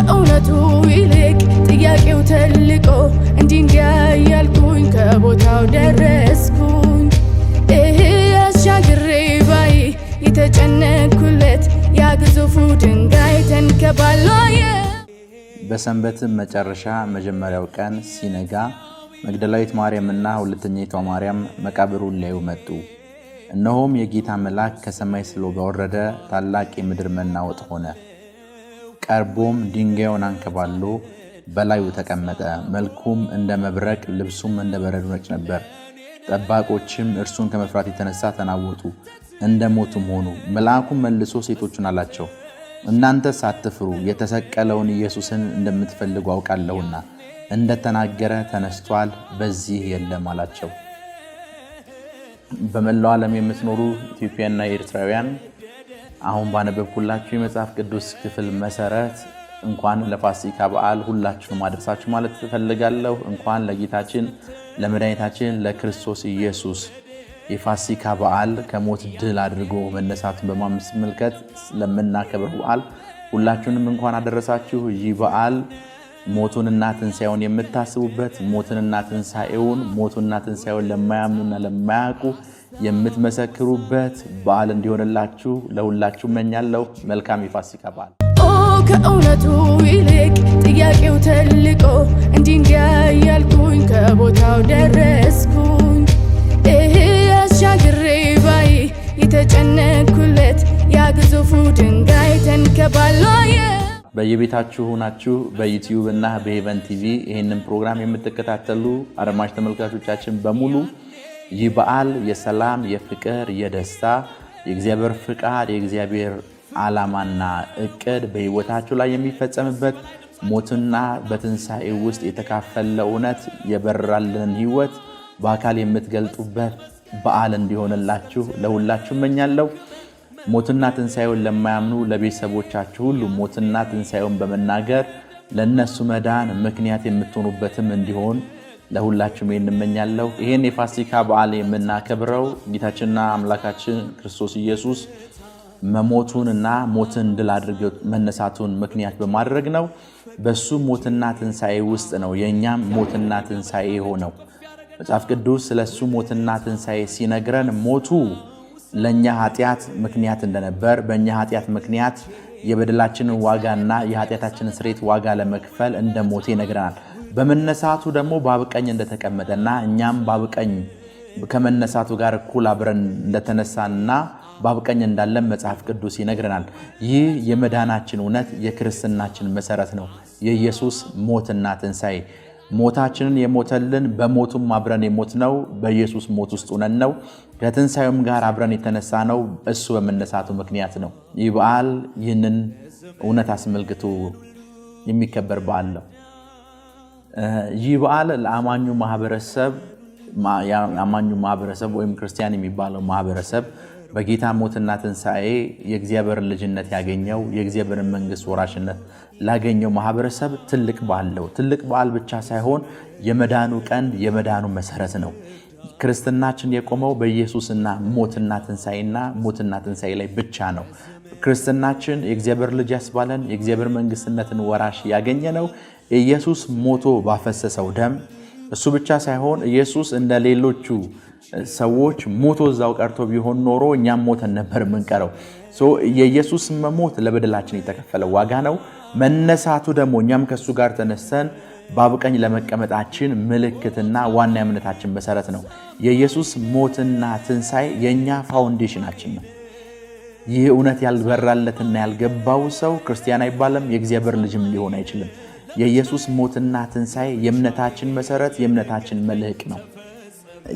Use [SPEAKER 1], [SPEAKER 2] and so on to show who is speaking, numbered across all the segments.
[SPEAKER 1] ከእውነቱ ይልቅ ጥያቄው ተልቆ እንዲህ እንዲያ እያልኩኝ ከቦታው ደረስኩኝ። እህ አሻግሬ ባይ የተጨነኩለት ያ ግዙፉ ድንጋይ ተንከባሎ።
[SPEAKER 2] በሰንበትም መጨረሻ መጀመሪያው ቀን ሲነጋ መግደላዊት ማርያምና ሁለተኛይቷ ማርያም መቃብሩን ሊያዩ መጡ። እነሆም የጌታ መልአክ ከሰማይ ስለወረደ ታላቅ የምድር መናወጥ ሆነ። ቀርቦም ድንጋዩን አንከባሎ በላዩ ተቀመጠ። መልኩም እንደ መብረቅ፣ ልብሱም እንደ በረዶ ነጭ ነበር። ጠባቆችም እርሱን ከመፍራት የተነሳ ተናወጡ፣ እንደ ሞቱም ሆኑ። መልአኩም መልሶ ሴቶቹን አላቸው፣ እናንተስ አትፍሩ፣ የተሰቀለውን ኢየሱስን እንደምትፈልጉ አውቃለሁና እንደተናገረ ተነስቷል፣ በዚህ የለም አላቸው። በመላው ዓለም የምትኖሩ ኢትዮጵያና ኤርትራውያን፣ አሁን ባነበብኩላችሁ የመጽሐፍ ቅዱስ ክፍል መሰረት እንኳን ለፋሲካ በዓል ሁላችሁም አደረሳችሁ ማለት እፈልጋለሁ። እንኳን ለጌታችን ለመድኃኒታችን ለክርስቶስ ኢየሱስ የፋሲካ በዓል ከሞት ድል አድርጎ መነሳቱን በማስመልከት ለምናከብረው በዓል ሁላችሁንም እንኳን አደረሳችሁ። ይህ በዓል ሞቱንና ትንሣኤውን የምታስቡበት፣ ሞቱንና ትንሣኤውን ሞቱንና ትንሣኤውን ለማያምኑና ለማያውቁ የምትመሰክሩበት በዓል እንዲሆንላችሁ ለሁላችሁ እመኛለሁ። መልካም የፋሲካ በዓል።
[SPEAKER 1] ኦ ከእውነቱ ይልቅ ጥያቄው ተልቆ እንዲህ እንዲያ እያልኩኝ ከቦታው ደረስኩኝ። እህ አሻግሬ ባይ የተጨነኩለት ያ ግዙፉ ድንጋይ ተንከባሎ።
[SPEAKER 2] በየቤታችሁ ሆናችሁ በ YouTube እና በ Heaven TV ይህንን ፕሮግራም የምትከታተሉ አድማጭ ተመልካቾቻችን በሙሉ፣ ይህ በዓል የሰላም፣ የፍቅር፣ የደስታ፣ የእግዚአብሔር ፍቃድ፣ የእግዚአብሔር ዓላማና እቅድ በሕይወታችሁ ላይ የሚፈጸምበት፣ ሞትና በትንሣኤ ውስጥ የተካፈለ እውነት የበራልንን ሕይወት በአካል የምትገልጡበት በዓል እንዲሆንላችሁ ለሁላችሁ እመኛለሁ። ሞትና ትንሣኤውን ለማያምኑ ለቤተሰቦቻችሁ ሁሉ ሞትና ትንሣኤውን በመናገር ለእነሱ መዳን ምክንያት የምትሆኑበትም እንዲሆን ለሁላችሁም ይህን እመኛለሁ። ይህን የፋሲካ በዓል የምናከብረው ጌታችንና አምላካችን ክርስቶስ ኢየሱስ መሞቱንና ሞትን ድል አድርጎ መነሳቱን ምክንያት በማድረግ ነው። በሱ ሞትና ትንሣኤ ውስጥ ነው የእኛም ሞትና ትንሣኤ የሆነው። መጽሐፍ ቅዱስ ስለ እሱ ሞትና ትንሣኤ ሲነግረን ሞቱ ለእኛ ኃጢአት ምክንያት እንደነበር፣ በእኛ ኃጢአት ምክንያት የበደላችንን ዋጋና የኃጢአታችንን ስርየት ዋጋ ለመክፈል እንደ ሞተ ይነግረናል። በመነሳቱ ደግሞ በአብ ቀኝ እንደተቀመጠና እኛም በአብ ቀኝ ከመነሳቱ ጋር እኩል አብረን እንደተነሳንና በአብ ቀኝ እንዳለን መጽሐፍ ቅዱስ ይነግረናል። ይህ የመዳናችን እውነት፣ የክርስትናችን መሰረት ነው። የኢየሱስ ሞትና ትንሣኤ፣ ሞታችንን የሞተልን፣ በሞቱም አብረን የሞትነው በኢየሱስ ሞት ውስጥ ሆነን ነው። ከትንሣኤውም ጋር አብረን የተነሳነው እሱ በመነሳቱ ምክንያት ነው። ይህ በዓል ይህንን እውነት አስመልክቶ የሚከበር በዓል ነው። ይህ በዓል ለአማኙ ማህበረሰብ ወይም ክርስቲያን የሚባለው ማህበረሰብ፣ በጌታ ሞትና ትንሣኤ የእግዚአብሔር ልጅነት ያገኘው፣ የእግዚአብሔርን መንግስት ወራሽነት ላገኘው ማህበረሰብ ትልቅ በዓል ነው። ትልቅ በዓል ብቻ ሳይሆን የመዳኑ ቀንድ፣ የመዳኑ መሰረት ነው። ክርስትናችን የቆመው በኢየሱስና ሞትና ትንሣኤና ሞትና ትንሣኤ ላይ ብቻ ነው። ክርስትናችን የእግዚአብሔር ልጅ ያስባለን፣ የእግዚአብሔር መንግስትነትን ወራሽ ያገኘነው ኢየሱስ ሞቶ ባፈሰሰው ደም፣ እሱ ብቻ ሳይሆን ኢየሱስ እንደ ሌሎቹ ሰዎች ሞቶ እዛው ቀርቶ ቢሆን ኖሮ እኛም ሞተን ነበር የምንቀረው። So የኢየሱስ መሞት ለበደላችን የተከፈለ ዋጋ ነው። መነሳቱ ደግሞ እኛም ከእሱ ጋር ተነስተን በአብ ቀኝ ለመቀመጣችን ምልክትና ዋና የእምነታችን መሰረት ነው። የኢየሱስ ሞትና ትንሣኤ የእኛ foundation ኣችን ነው። ይህ እውነት ያልበራለትና ያልገባው ሰው ክርስቲያን አይባልም፣ የእግዚአብሔር ልጅም ሊሆን አይችልም። የኢየሱስ ሞትና ትንሣኤ የእምነታችን መሰረት፣ የእምነታችን መልህቅ ነው።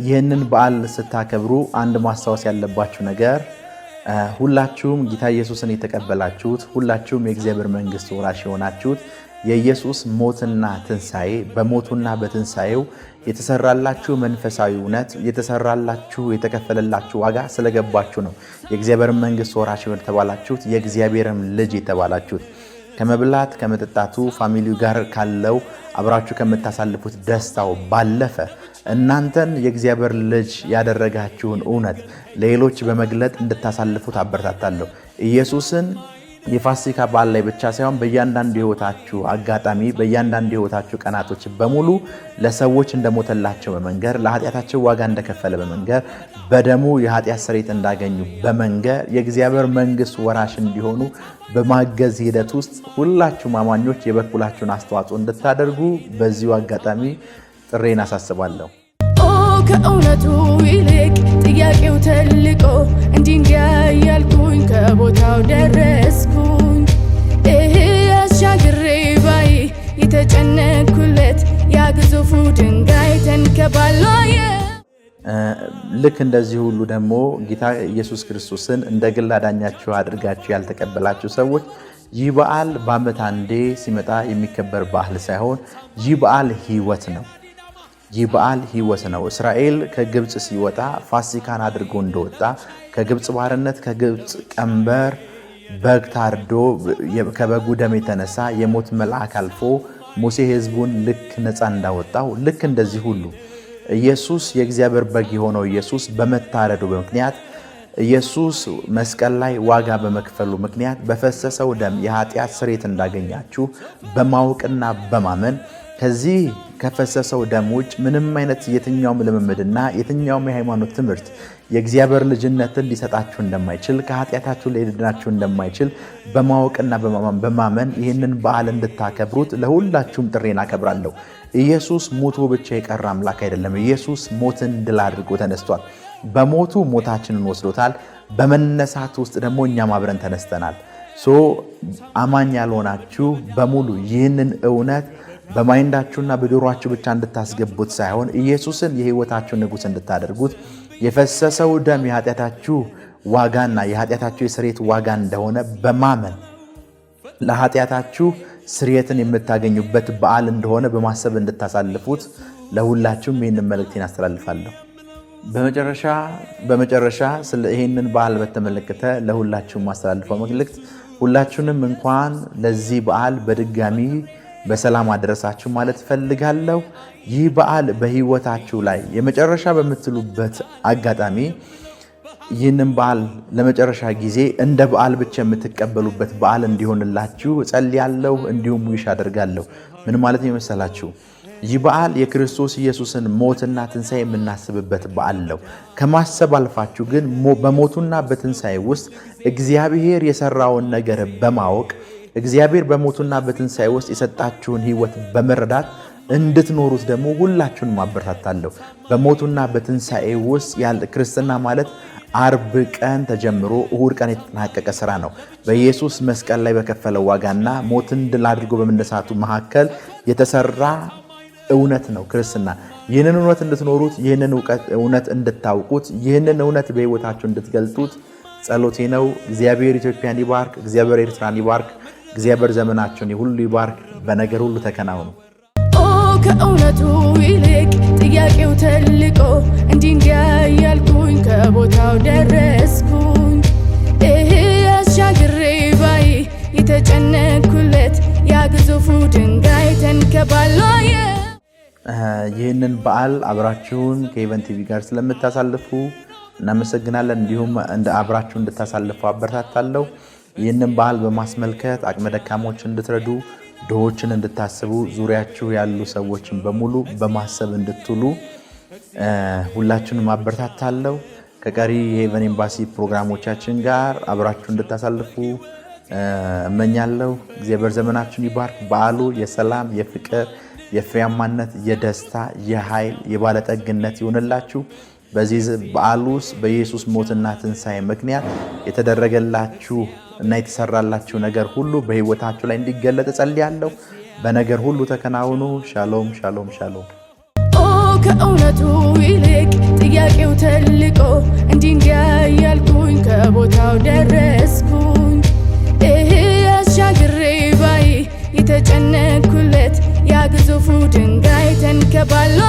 [SPEAKER 2] ይህንን በዓል ስታከብሩ አንድ ማስታወስ ያለባችሁ ነገር፣ ሁላችሁም ጌታ ኢየሱስን የተቀበላችሁት፣ ሁላችሁም የእግዚአብሔር መንግስት ወራሽ የሆናችሁት የኢየሱስ ሞትና ትንሣኤ፣ በሞቱና በትንሣኤው የተሰራላችሁ መንፈሳዊ እውነት፣ የተሰራላችሁ የተከፈለላችሁ ዋጋ ስለገባችሁ ነው። የእግዚአብሔር መንግስት ወራሽ የተባላችሁት፣ የእግዚአብሔርም ልጅ የተባላችሁት። ከመብላት ከመጠጣቱ፣ family ው ጋር ካለው አብራችሁ ከምታሳልፉት ደስታው ባለፈ እናንተን የእግዚአብሔር ልጅ ያደረጋችሁን እውነት ለሌሎች በመግለጥ እንድታሳልፉት አበረታታለሁ። ኢየሱስን የፋሲካ በዓል ላይ ብቻ ሳይሆን በእያንዳንዱ የህይወታችሁ አጋጣሚ፣ በእያንዳንዱ የህይወታችሁ ቀናቶች በሙሉ ለሰዎች እንደሞተላቸው በመንገር፣ ለኃጢአታቸው ዋጋ እንደከፈለ በመንገር፣ በደሙ የኃጢአት ስርየት እንዳገኙ በመንገር፣ የእግዚአብሔር መንግስት ወራሽ እንዲሆኑ በማገዝ ሂደት ውስጥ ሁላችሁም አማኞች የበኩላችሁን አስተዋጽኦ እንድታደርጉ በዚሁ አጋጣሚ ጥሪዬን አሳስባለሁ።
[SPEAKER 1] ከእውነቱ ይልቅ ጥያቄው ተልቆ እንዲህ እንዲያ እያልኩኝ ከቦታው ደረስኩኝ። እህ አሻግሬ ባይ የተጨነኩለት ያ ግዙፉ ድንጋይ ተንከባሎ።
[SPEAKER 2] ልክ እንደዚህ ሁሉ ደግሞ ጌታ ኢየሱስ ክርስቶስን እንደ ግል አዳኛችሁ አድርጋችሁ ያልተቀበላችሁ ሰዎች፣ ይህ በዓል በዓመት አንዴ ሲመጣ የሚከበር በዓል ሳይሆን ይህ በዓል ሕይወት ነው። ይህ በዓል ሕይወት ነው። እስራኤል ከግብፅ ሲወጣ ፋሲካን አድርጎ እንደወጣ፣ ከግብፅ ባርነት፣ ከግብፅ ቀንበር በግ ታርዶ ከበጉ ደም የተነሳ የሞት መልአክ አልፎ ሙሴ ሕዝቡን ልክ ነፃ እንዳወጣው፣ ልክ እንደዚህ ሁሉ ኢየሱስ፣ የእግዚአብሔር በግ የሆነው ኢየሱስ በመታረዱ ምክንያት፣ ኢየሱስ መስቀል ላይ ዋጋ በመክፈሉ ምክንያት በፈሰሰው ደም የኃጢአት ስርየት እንዳገኛችሁ በማወቅና በማመን፣ ከዚህ ከፈሰሰው ደም ውጭ ምንም አይነት የትኛውም ልምምድና የትኛውም የሃይማኖት ትምህርት የእግዚአብሔር ልጅነትን ሊሰጣችሁ እንደማይችል፣ ከኃጢአታችሁ ሊድናችሁ እንደማይችል በማወቅና በማመን ይህንን በዓል እንድታከብሩት ለሁላችሁም ጥሪዬን አቀርባለሁ። ኢየሱስ ሞቶ ብቻ የቀረ አምላክ አይደለም። ኢየሱስ ሞትን ድል አድርጎ ተነስቷል። በሞቱ ሞታችንን ወስዶታል። በመነሳት ውስጥ ደግሞ እኛም አብረን ተነስተናል። So አማኝ ያልሆናችሁ በሙሉ ይህንን እውነት በ mind ኣችሁና በጆሮአችሁ ብቻ እንድታስገቡት ሳይሆን ኢየሱስን የሕይወታችሁ ንጉሥ እንድታደርጉት፣ የፈሰሰው ደም የኃጢአታችሁ ዋጋና የኃጢአታችሁ የስርየት ዋጋ እንደሆነ በማመን፣ ለኃጢአታችሁ ስርየትን የምታገኙበት በዓል እንደሆነ በማሰብ እንድታሳልፉት ለሁላችሁም ይህንን መልእክቴን አስተላልፋለሁ። በመጨረሻ ይህንን በዓል በተመለከተ ለሁላችሁም ማስተላልፈው መልእክት ሁላችሁንም እንኳን ለዚህ በዓል በድጋሚ በሰላም አደረሳችሁ ማለት እፈልጋለሁ። ይህ በዓል በሕይወታችሁ ላይ የመጨረሻ በምትሉበት አጋጣሚ ይህንን በዓል ለመጨረሻ ጊዜ እንደ በዓል ብቻ የምትቀበሉበት በዓል እንዲሆንላችሁ እጸልያለሁ፣ እንዲሁም wish አደርጋለሁ። ምን ማለት ነው የመሰላችሁ? ይህ በዓል የክርስቶስ ኢየሱስን ሞትና ትንሣኤ የምናስብበት በዓል ነው። ከማሰብ አልፋችሁ ግን በሞቱና በትንሣኤ ውስጥ እግዚአብሔር የሰራውን ነገር በማወቅ፣ እግዚአብሔር በሞቱና በትንሣኤ ውስጥ የሰጣችሁን ሕይወት በመረዳት እንድትኖሩት ደግሞ ሁላችሁንም አበረታታለሁ። በሞቱና በትንሣኤ ውስጥ ያለ ክርስትና ማለት አርብ ቀን ተጀምሮ እሁድ ቀን የተጠናቀቀ ስራ ነው። በኢየሱስ መስቀል ላይ በከፈለው ዋጋና ሞትን ድል አድርጎ በመነሳቱ መካከል የተሰራ እውነት ነው ክርስትና። ይህንን እውነት እንድትኖሩት፣ ይህንን እውነት እንድታውቁት፣ ይህንን እውነት በሕይወታችሁ እንድትገልጡት ጸሎቴ ነው። እግዚአብሔር ኢትዮጵያን ይባርክ። እግዚአብሔር ኤርትራን ይባርክ። እግዚአብሔር ዘመናችሁን ሁሉ ይባርክ። በነገር ሁሉ ተከናውኑ።
[SPEAKER 1] ከእውነቱ ይልቅ ጥያቄው ተልቆ እንዲህ እንዲያ እያልኩኝ ከቦታው ደረስኩኝ። እህ አሻግሬ ባይ የተጨነኩለት ያ ግዙፉ ድንጋይ ተንከባሎ።
[SPEAKER 2] ይህንን በዓል አብራችሁን ከሄቨን ቲቪ ጋር ስለምታሳልፉ እናመሰግናለን። እንዲሁም እንደ አብራችሁ እንድታሳልፉ አበረታታለሁ። ይህንን በዓል በማስመልከት አቅመ ደካሞች እንድትረዱ፣ ድሆችን እንድታስቡ፣ ዙሪያችሁ ያሉ ሰዎችን በሙሉ በማሰብ እንድትውሉ ሁላችሁንም አበረታታለሁ። ከቀሪ የሄቨን ኤምባሲ ፕሮግራሞቻችን ጋር አብራችሁ እንድታሳልፉ እመኛለሁ። እግዚአብሔር ዘመናችሁን ይባርክ። በዓሉ የሰላም፣ የፍቅር፣ የፍሬያማነት፣ የደስታ፣ የኃይል፣ የባለጠግነት ይሆንላችሁ። በዚህ በዓል ውስጥ በኢየሱስ ሞትና ትንሣኤ ምክንያት የተደረገላችሁ እና የተሰራላችሁ ነገር ሁሉ በሕይወታችሁ ላይ እንዲገለጥ እጸልያለሁ። በነገር ሁሉ ተከናውኑ። ሻሎም፣ ሻሎም፣ ሻሎም።
[SPEAKER 1] ከእውነቱ ይልቅ ጥያቄው ተልቆ እንዲህ እንዲያ እያልኩኝ ከቦታው ደረስኩኝ። እህ አሻግሬ ባይ የተጨነኩለት ያ ግዙፉ ድንጋይ ተንከባሎ።